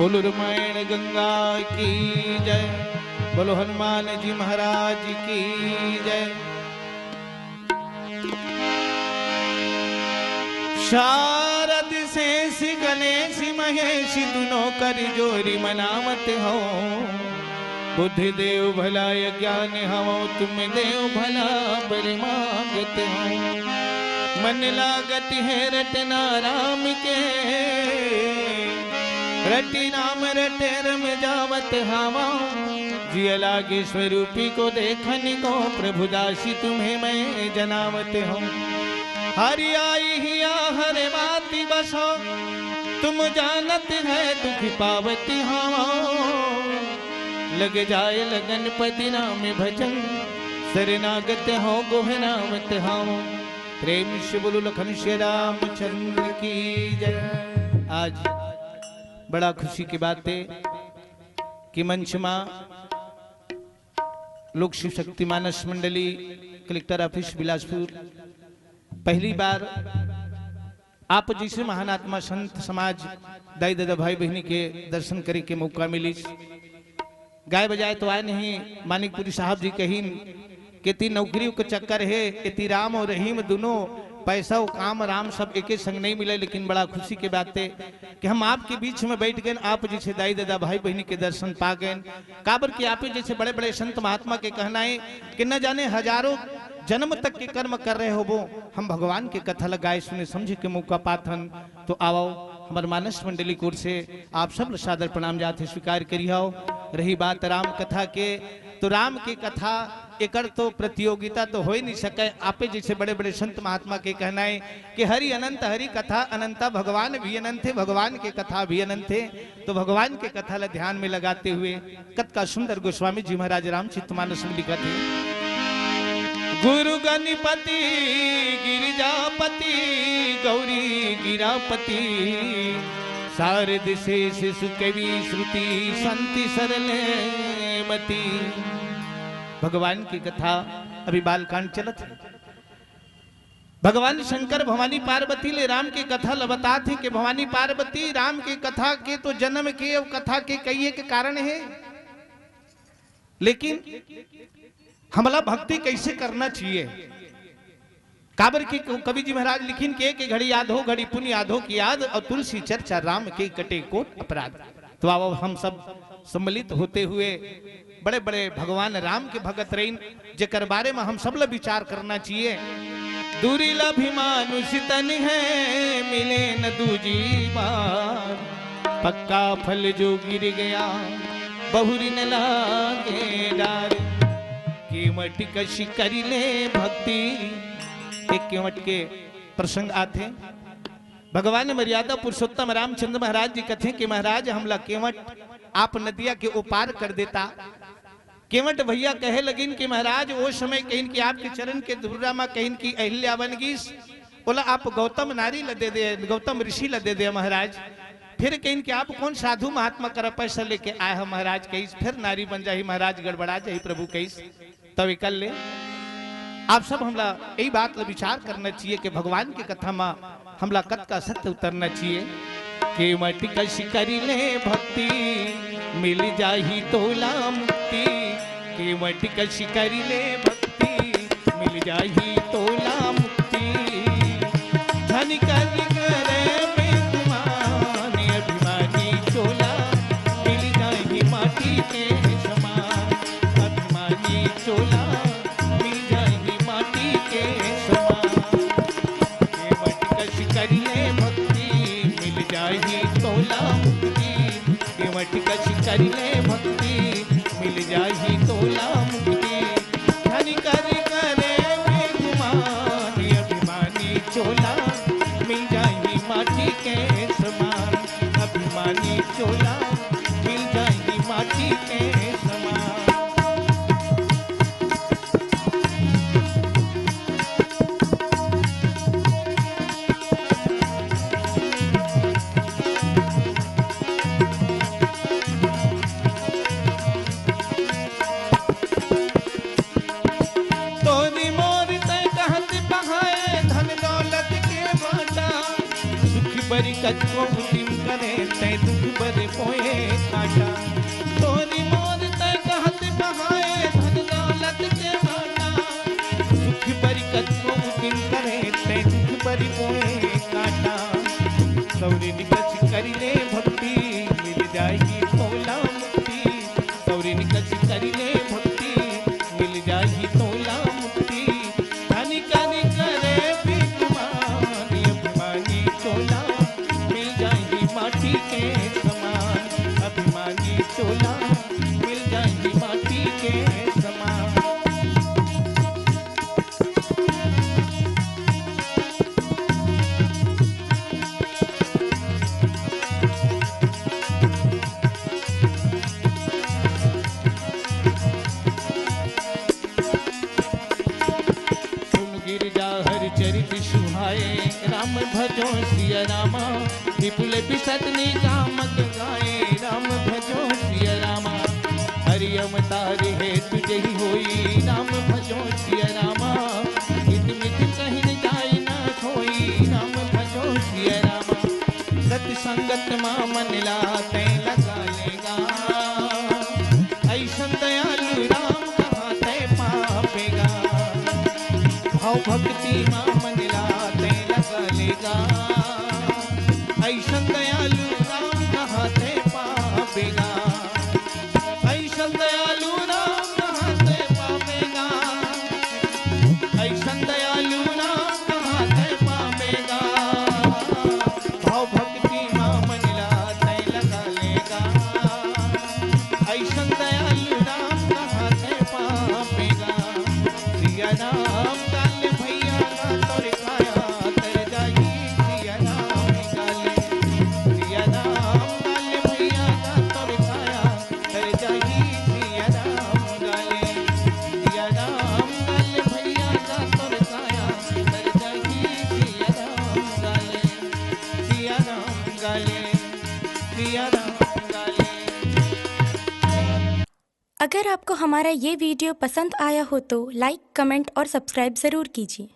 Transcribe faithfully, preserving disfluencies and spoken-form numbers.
बोलो रामायण गंगा की जय। बोलो हनुमान जी महाराज की जय। शारद शेष गणेश महेश, दुनो कर जोरी मनावत हो। बुद्धि देव भला अज्ञान हवो, तुम देव भला बर मागत हो। मन लागत है रटना राम के, रटि नाम रटे रम जावत हवो। जिय लागे स्वरूपी को देखन को, प्रभु दासी तुम्हें मैं जनावत हूँ। हरि आई हिया हर बाति बसो, तुम जानत है दुख पावत हवो। लग जाए लगन पति नाम भजन, शरणागत हो गोहरावत हवो। प्रेम से बोलो लखन श्री रामचंद्र की जय। आज बड़ा खुशी की बात है कि मंच मा लोक शिव शक्ति मानस मंडली, कलेक्टर ऑफिस बिलासपुर, पहली बार आप जैसे महान आत्मा संत समाज, दाई ददा भाई बहिनी के दर्शन करे के मौका मिलिस। गाय बजाए तो आए नहीं, मानिकपुरी साहब जी कहिन कि ती नौकरी के चक्कर है, इति राम और रहीम दोनों पैसा और काम राम सब एके संग नहीं मिले, लेकिन बड़ा खुशी के बात है कि हम आपके बीच में बैठ गए, आप जैसे दाई ददा भाई बहिनी के दर्शन पा गए। काबर कि आप जैसे बड़े बड़े संत महात्मा के कहना है कि न जाने हजारों जन्म तक के कर्म कर रहे होबो, हम भगवान के कथा ला गाए सुने समझे के मौका पाथन। तो आवो, हमर मानस मंडली कोर से आप सब ला सादर प्रणाम जाथे, स्वीकार करिहव। रही बात राम कथा के, तो राम के कथा एकर तो प्रतियोगिता तो हो ही नहीं सके। आपे जैसे बड़े बड़े संत महात्मा के कहना है कि हरि अनंत हरि कथा अनंता, भगवान भी अनंत है, भगवान के कथा भी अनंत है। तो भगवान के कथा ला ध्यान में लगाते हुए कतका सुंदर गोस्वामी जी महाराज रामचरित मानस में लिखत हे, गुरु गणपति गिरिजापति गौरी गिरापति, शारद शेष सुकवि श्रुति संत सरल मति। भगवान की कथा, अभी बालकांड चलत हे। भगवान शंकर भवानी पार्वती ले राम के कथा ल बतात हे कि भवानी पार्वती, राम के कथा के तो जन्म के अउ कथा के कहिए के कारण हे, लेकिन हमला भक्ति कैसे करना चाहिए? काबर कि कवि जी महाराज लिखिन के, के घड़ी याद हो, घड़ी पुन याद हो कि याद, और तुलसी चर्चा राम के कटे कोट अपराध। तो आओ हम सब सम्मिलित होते हुए बड़े बड़े भगवान राम के भगत रहिन, जेकर बारे में हम सब ला विचार करना चाहिए। दूरी ला भी मानुष तन है, मिले न दूजी बार। पक्का फल जो गिर गया, बहुरी न लागे डार। केवट कशी करी ले भक्ति। एक केवट के प्रसंग आथे। भगवान मर्यादा पुरुषोत्तम रामचंद्र महाराज जी कथे कि महाराज, हमला केवट आप नदिया के ओपार कर देता। केवट भैया कहे लगिन कि महाराज, वो समय कहिन कि आपके चरण के धुर्रा मा कहिन कि अहिल्या बन गीस, ओला आप गौतम नारी ल दे दे, गौतम ऋषि ल दे दे महाराज। फिर कहिन कि आप कौन साधु महात्मा करा पैसा लेके आए हो महाराज कहिस, फिर नारी बन जाही महाराज, गड़बड़ा जाही प्रभु कहिस। तब एकर ले आप सब हमला यही बात ल विचार करना चाहिए कि भगवान के कथा मा हमला कतका सत्य उतरना चाहिए। केवट कशी करी ले भक्ति, मिल जाही तोला मुक्ति। केवट कशी करी ले भक्ति, मिल जाही तोला मुक्ति। धन कर करे बेगुमान, अभिमानी चोला, मिल जाही माटी के समान। अभिमानी चोला, मिल जाही माटी के समान। केवट कशी करी ले भक्ति, मिल जाही तोला मुक्ति। केवट कशी करी ले भक्ति, मिल जाही तोला मुक्ति। धन कर करे बेगुमान, अभिमानी चोला, मिल जाही माटी के समान। अभिमानी चोला, मिल जाही माटी के समान। तोरी मोर तय कहत बहाए, धन दौलत के बाटा। सुख बरकत को उतिम रे तैं दुख बर बोए काँटा, तोरी मोर तैं कहत बहाए धन दौलत के बाँटा। सुख बरी कतको दिन करे तैं दुख बरी बोए काँटा। सौरिन कछ करि ले भक्ति मिल जाही तोला मुक्ति, सौरिन कछ करि ले भक्ति मिल जाही तोला मुक्ति। धनी कनि करे बेईमान अभिमानी चोला, मिल जाही माटी के समान। अभिमानी चोला, मिल जाही माटी के समान। सुन गिरजा हर चरित सुहाए, राम भजो सिया रामा। विपुल बिसत निजामत गाए, राम भजो सिया रामा। हरि अवतार हेतु जही होई, राम भजो सिया रामा। हित मित कहिन जाय न खोई, राम भजो सिया रामा। सत संगत मा मन ला तैं लगा लेगा, ऐसन दयालु राम कहाँ तैं पाबेगा। भाव भक्ति मा मन ला तैं लगा लेगा, ऐसन दयालु राम कहाँ तैं पाबेगा। ऐसन दयालु राम कहाँ तैं पाबेगा। ऐसन दयालु राम कहाँ तैं पाबेगा। भाव भक्ति मा मन ला तैं लगा लेगा। ऐसन दयालु राम कहाँ तैं पाबेगा। सिया राम काले भैया का तोर काया तर जाही। सिया राम काले, सिया राम काले भैया का तोर काया तर जाही। सिया राम काले, सिया राम काले भैया का तोर काया तर जाही। सिया राम काले, सिया राम काले, सिया राम काले। अगर आपको हमारा ये वीडियो पसंद आया हो तो लाइक, कमेंट और सब्सक्राइब ज़रूर कीजिए।